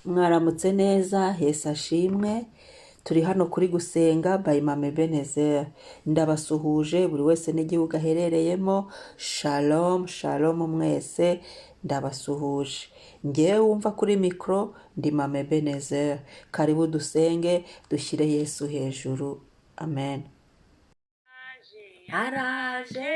Mwaramutse neza, Yesu ashimwe. Turi hano kuri Gusenga by Mama Ebenezer. Ndabasuhuje buri wese n'igihugu aherereyemo. Shalom, shalom mwese, ndabasuhuje. Ngewe wumva kuri mikoro ndi Mama Ebenezer. Karibu dusenge, dushyire Yesu hejuru. Amen. Araje,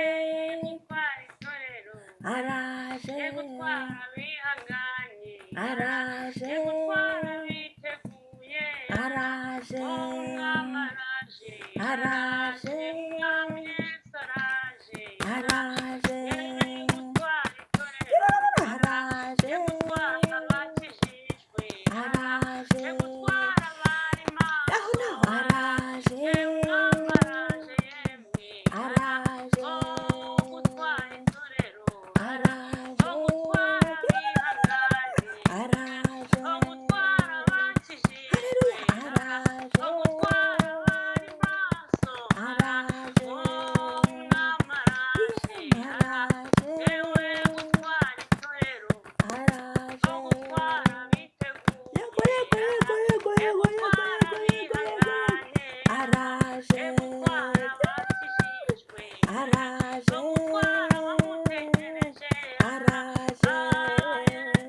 gutwara itorero, araje, ye gutwara abihanganye, araje, ye gutwara abiteguye. Araje, Oh, Umwami araje, araje, Umwami Yesu araje, araje, ye gutwara itorero, araje, ye gutwara abakijijwe, araje, ye gutwara abari maso. Aho naho araje, Ye Umwami araje yemwe, araje, oh gutwara itorero, araje, oh gutwara abihanganye, araje, oh gutwara abakijijwe, haleluya, araje, oh gutwara abari maso. Araje, Oh, Umwami araje, araje, yewe gutwara itorero, araje, oh gutwara abiteguye, yego, yego, yego, yego, ye yego, yego, gutwara yego, yego, yego, abihanganye, araje, ye gutwara abakijijwe, araje, oh gutwara abamutegereje. Araje, Ah, Yesu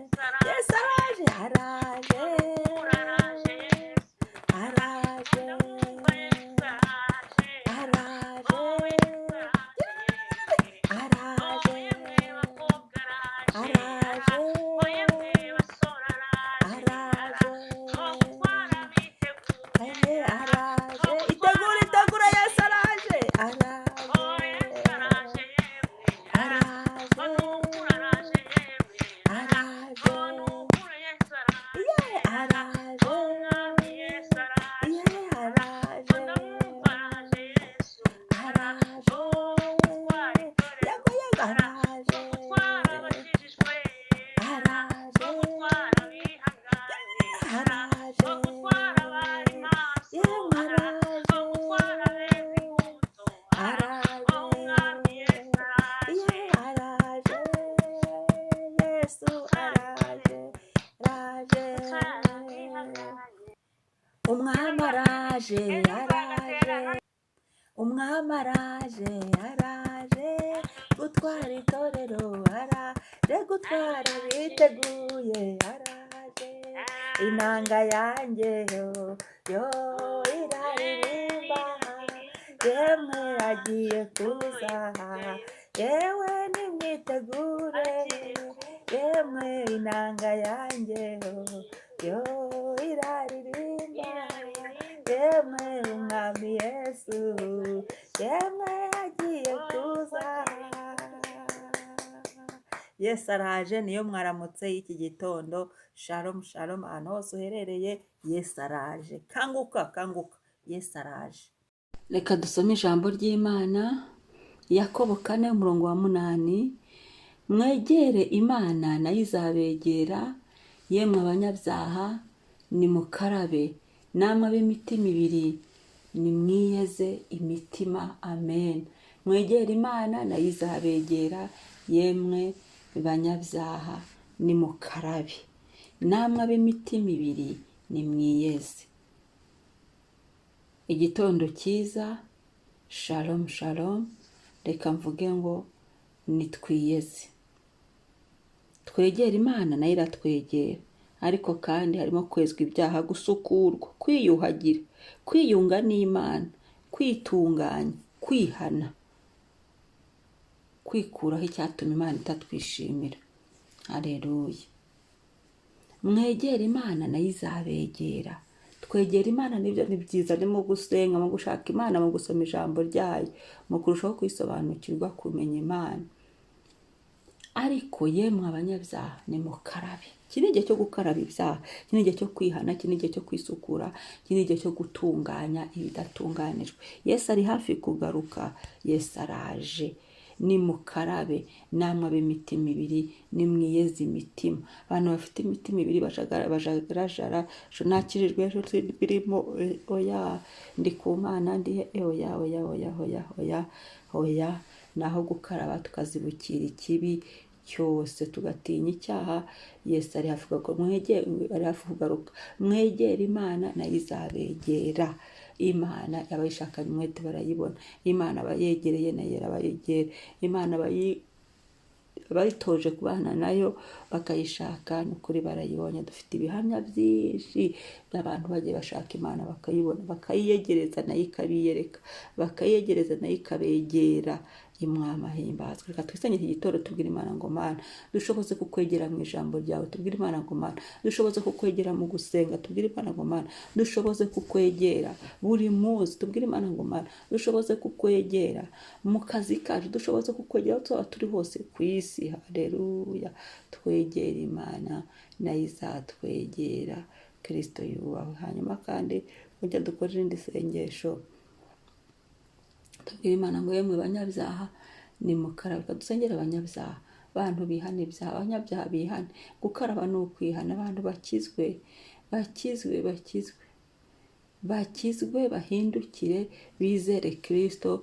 Yesu araje, araje, araje, araje Yesu, araje, ndamwumva Yesu araje, araje, oh Yesu araje yemwe, araje, oh yemwe bakobwa araje, araje, oh yemwe basore araje, araje, oh gutwara abiteguye, ehe, araje, oh itegura, gutwara itegura, Yesu araje, oh Yesu araje, araje yemwe, araje, oh nukuri araje yemwe, araje, oh nukuri Yesu araje, ye araje, oh Mwami Yesu araje, ye araje, oh ndamwumva araje Yesu, araje, oh gutwara itorero, yego, yego, araje, oh gutwara abakijijwe, araje, oh gutwara abihanganye, araje, oh gutwara abari maso, yemwe araje, oh gutwara abeza imbuto, araje, oh Umwami Yesu araje. Ye araje, Yesu araje, araje, gutwara abihanganye. Umwami araje, araje, Umwami araje, araje gutwara itorero, araje gutwara abiteguye, araje. Inanga yanjye yo yo iraririmba, yemwe agiye kuza, yewe nimwitegure, yemwe inanga yanjye yo yo iraririmba, yemwe Umwami Yesu, yemwe agiye kuza. Yesu araje. Niyo mwaramutse y'iki gitondo. Shalom, shalom ahantu hose uherereye. Yesu araje. Kanguka, kanguka, Yesu araje. Reka dusome ijambo ry'Imana, Yakobo 4 umurongo wa 8: "Mwegere Imana nayo izabegera. Yemwe abanyabyaha, nimukarabe, namwe ab'imitima ibiri, nimwiyeze imitima." Amen. Mwegere Imana nayo izabegera. Yemwe banyabyaha, nimukarabe, namwe ab'imitima ibiri, nimwiyeze. Igitondo cyiza. Shalom, shalom. Reka mvuge ngo nitwiyeze, twegere Imana nayo iratwegera. Ariko kandi harimo kwezwa ibyaha, gusukurwa, kwiyuhagira, kwiyunga n'Imana, kwitunganya, kwihana, kwikuraho icyatuma Imana itatwishimira. Hareruya. Mwegere Imana nayo izabegera. Twegera Imana, nibyo ni byiza, ni mu gusenga, mu gushaka Imana, mu gusoma ijambo ryayo, mu kurushaho kwisobanukirwa, kumenya Imana. Ariko yemwe abanyabyaha, nimukarabe. Iki ni igihe cyo gukaraba ibyaha, iki ni igihe cyo kwihana, iki ni igihe cyo kwisukura, iki ni igihe cyo gutunganya ibidatunganijwe. Yesu ari hafi kugaruka. Yesu araje. Nimukarabe, namwe ab'imitima ibiri, nimwiyeze imitima. Abantu bafite imitima ibiri bajarajara, ejo nakirijwe, ejo birimo, oya, ndi ku Mana, ndi he? Oya, oya, oya, oya, oya, oya. Naho gukaraba tukazibukira ikibi. Cyose tugatinya icyaha. Yesu ari hafi kugaruka, mwegere, ari hafi kugaruka. Mwegere Imana, nayo izabegera. Imana abayishakanye umwete barayibona. Imana abayegereye nayo irabayegera. Imana abayitoje kubana nayo bakayishaka, ni ukuri barayibonye. Dufite ibihamya byinshi by'abantu bagiye bashaka Imana bakayibona, bakayiyegereza nayo ikabiyereka, bakayiyegereza nayo ikabegera. Imwami ahimbazwe. Reka twisengere iki gitondo, tubwire Imana ngo: "Mana, dushoboze kukwegera mu ijambo ryawe." Tubwire Imana ngo: "Mana, dushoboze kukwegera mu gusenga." Tubwire Imana ngo: "Mana, dushoboze kukwegera buri munsi." Tubwire Imana ngo: "Mana, dushoboze kukwegera mu kazi kacu, dushoboze kukwegera aho tuzaba turi hose ku isi." Hareruya! Twegere Imana, nayo izatwegera. Kirisito yubahwe. Hanyuma kandi ujya dukora irindi sengesho, tubwire Imana ngo: "Yemwe banyabyaha, nimukarabe." Reka dusengere abanyabyaha, abantu bihana ibyaha, abanyabyaha bihane. Gukaraba ni ukwihana. Abantu bakizwe, bakizwe, bakizwe, bakizwe, bahindukire, bizere Kirisito,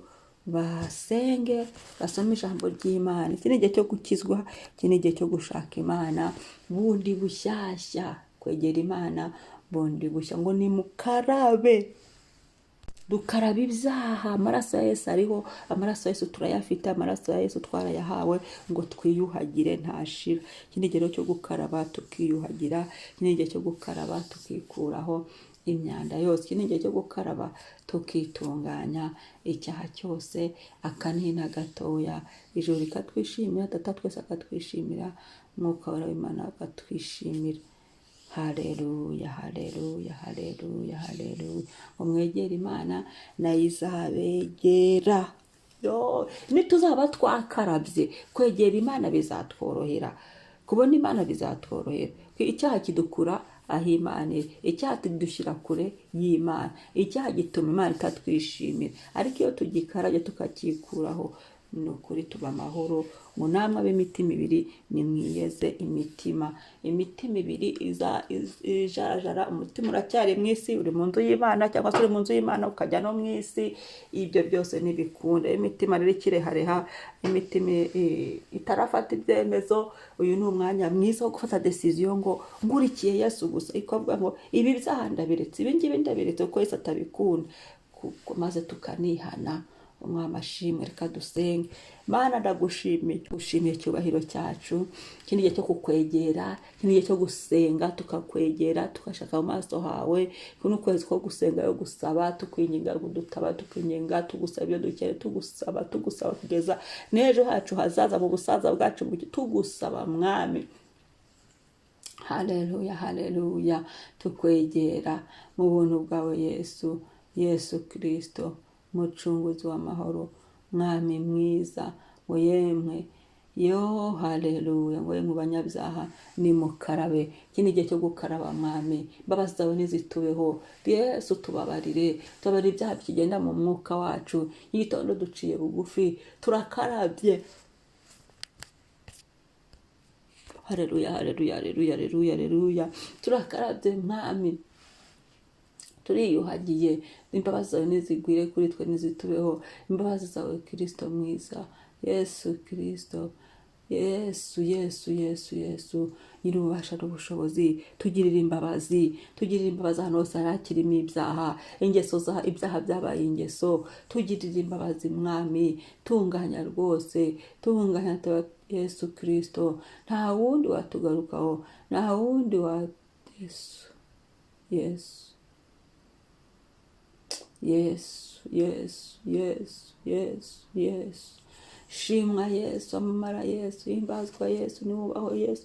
basenge, basome ijambo ry'Imana. Iki ni igihe cyo gukizwa, iki ni igihe cyo gushaka Imana bundi bushyashya, kwegera Imana bundi bushya. Ngo nimukarabe, dukaraba ibyaha. Amaraso ya Yesu ariho, amaraso ya Yesu turayafite, amaraso ya Yesu twarayahawe ngo twiyuhagire, ntashira. Iki ni igihe rero cyo gukaraba tukiyuhagira, iki ni igihe cyo gukaraba tukikuraho imyanda yose, iki ni igihe cyo gukaraba tukitunganya icyaha cyose, akanini gatoya. Ijuru rikatwishimira, Data twese akatwishimira, Mwuka Wera w'Imana akatwishimira. Haleluya, haleluya, haleluya, haleluya! Ngo mwegere Imana, nayo izabegera. Yo, nituzaba twakarabye, kwegera Imana bizatworohera, kubona Imana bizatworohera. Icyaha kidukura aho Imana iri, icyaha kidushyira kure y'Imana, icyaha gituma Imana itatwishimira. Ariko iyo tugikarabye tukakikuraho, ni ukuri tuba amahoro. Ngo: "Namwe ab'imitima ibiri, nimwiyeze imitima." Imitima ibiri ijarajara, umutima uracyari mu isi, uri mu nzu y'Imana, cyangwa se uri mu nzu y'Imana ukajya no mu isi, ibyo byose ntibikunda. Imitima rero ikirehareha, imitima itarafata ibyemezo, uyu ni umwanya mwiza wo gufata décision ngo: "Nkurikiye Yesu gusa." Ikavuga ngo: "Ibi byaha ndabiretse, ibi ngibi ndabiretse kuko Yesu atabikunda." Maze tukanihana. Umwami ashimwe. Reka dusenge. Mana, ndagushimiye, gushimiye icyubahiro cyacu. Iki ni igihe cyo kukwegera, iki ni igihe cyo gusenga tukakwegera, tugashaka mu maso hawe. Kuno ukwezi ko gusenga, yo gusaba, tukwinginga kudutaba, tukwinginga, tugusaba ibyo dukeneye, tugusaba, tugusaba kugeza n'ejo hacu hazaza, mu busaza bwacu tugusaba, Mwami. Haleluya, haleluya! Tukwegera mu buntu bwawe, Yesu, Yesu Kirisito, Mucunguzi w'amahoro, Mwami mwiza. Ngo yemwe, yo haleluya, ngo yemwe banyabyaha, nimukarabe. Iki ni igihe cyo gukaraba, Mwami. Imbabazi zawe ntizitubeho. Yesu, tubabarire, tubabarire ibyaha bikigenda mu mwuka wacu. Igitondo duciye bugufi, turakarabye. Haleluya, haleluya, haleluya, haleluya, haleluya! Turakarabye, Mwami, turiyuhagiye. Imbabazi zawe nizigwire kuri twe, nizitubeho imbabazi zawe, Kirisito mwiza, Yesu Kirisito, Yesu, Yesu, Yesu, Yesu nyir'ububasha n'ubushobozi. Tugirire imbabazi, tugirire imbabazi ahantu hose hari hakirimo ibyaha, ingeso za ibyaha byabaye ingeso. Tugirire imbabazi, Mwami. Tunganya rwose, tunganya Yesu Kirisito. Nta wundi watugarukaho, nta wundi wa Yesu, Yesu, Yesu, Yesu, Yesu, Yesu, Yesu. Shimwa Yesu, amamara Yesu, himbazwa Yesu, niwubaho Yesu,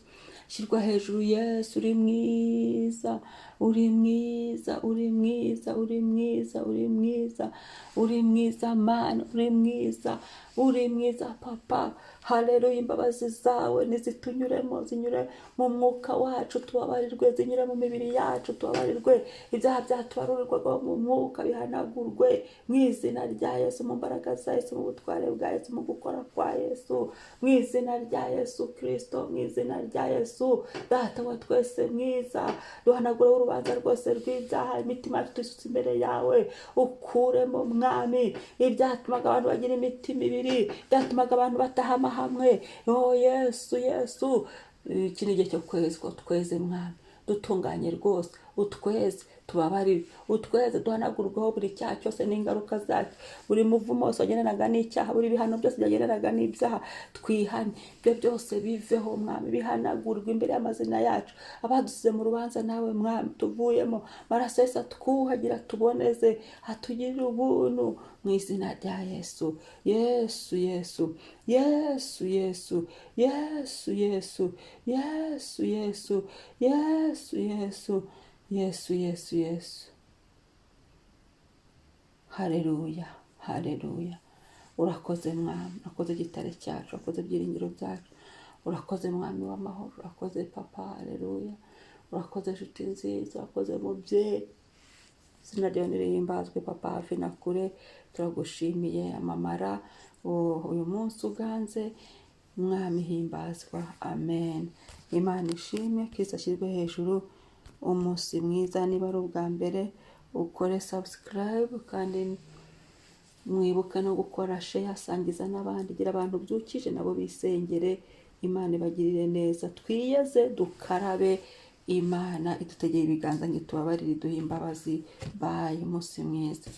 shyirwa hejuru Yesu. Uri mwiza, uri mwiza, uri mwiza, uri mwiza, uri mwiza, uri mwiza Mana, uri mwiza, uri mwiza Papa. Haleluya! Imbabazi zawe nizitunyuremo, zinyure mu mwuka wacu tubabarirwe, zinyure mu mibiri yacu tubabarirwe. Ibyaha byatubarurirwaga mu mwuka bihanagurwe mu izina rya Yesu, mu mbaraga za Yesu, mu butware bwa Yesu, mu gukora kwa Yesu, mu izina rya Yesu Kirisito, mu izina rya Yesu. Data wa twese mwiza, duhanagura urubanza rwose rw'ibyaha. Imitima yacu tuyisutse imbere yawe, ukuremo, Mwami, ibyatumaga abantu bagira imitima ibiri. mibiri, byatumaga abantu batahama hamwe. Oh Yesu, Yesu, iki ni igihe cyo kwezwa. Tweze, Mwami, dutunganye rwose, utweze, tubabarire, utweze, duhanagurweho buri cyaha cyose n'ingaruka zacyo, buri muvumo wose wagendanaga n'icyaha, buri bihano byose byagendanaga n'ibyaha. Twihane, ibyo byose biveho, Mwami, bihanagurwe imbere y'amazina yacu. Abadusize mu rubanza nawe, Mwami, tuvuyemo. Maraso Yesu atwuhagira, tuboneze, atugirire ubuntu mu izina rya Yesu. Yesu, Yesu, Yesu, Yesu, Yesu, Yesu, Yesu, Yesu, Yesu, Yesu, Yesu, Yesu, Yesu. Hareruya, hareruya. Urakoze, Mwami, urakoze gitare cyacu, urakoze ibyiringiro byacu, urakoze Mwami w'amahoro, urakoze Papa. Hareruya. Urakoze nshuti nziza, urakoze mubyeyi. Izina ryawe nirihimbazwe, Papa, hafi na kure. Turagushimiye. Amamara uyu munsi uganze, Mwami, himbazwa. Amen. Imana ishimwe, Kristo ashyirwe hejuru. Umunsi mwiza. Niba ari ubwa mbere, ukore subscribe kandi mwibuke no gukora share, sangiza n'abandi, gira abantu byukije nabo bisengere. Imana ibagirire neza. Twiyeze, dukarabe, Imana idutegeye ibiganza ngo itubabarire, iduhe imbabazi. Bye, umunsi mwiza.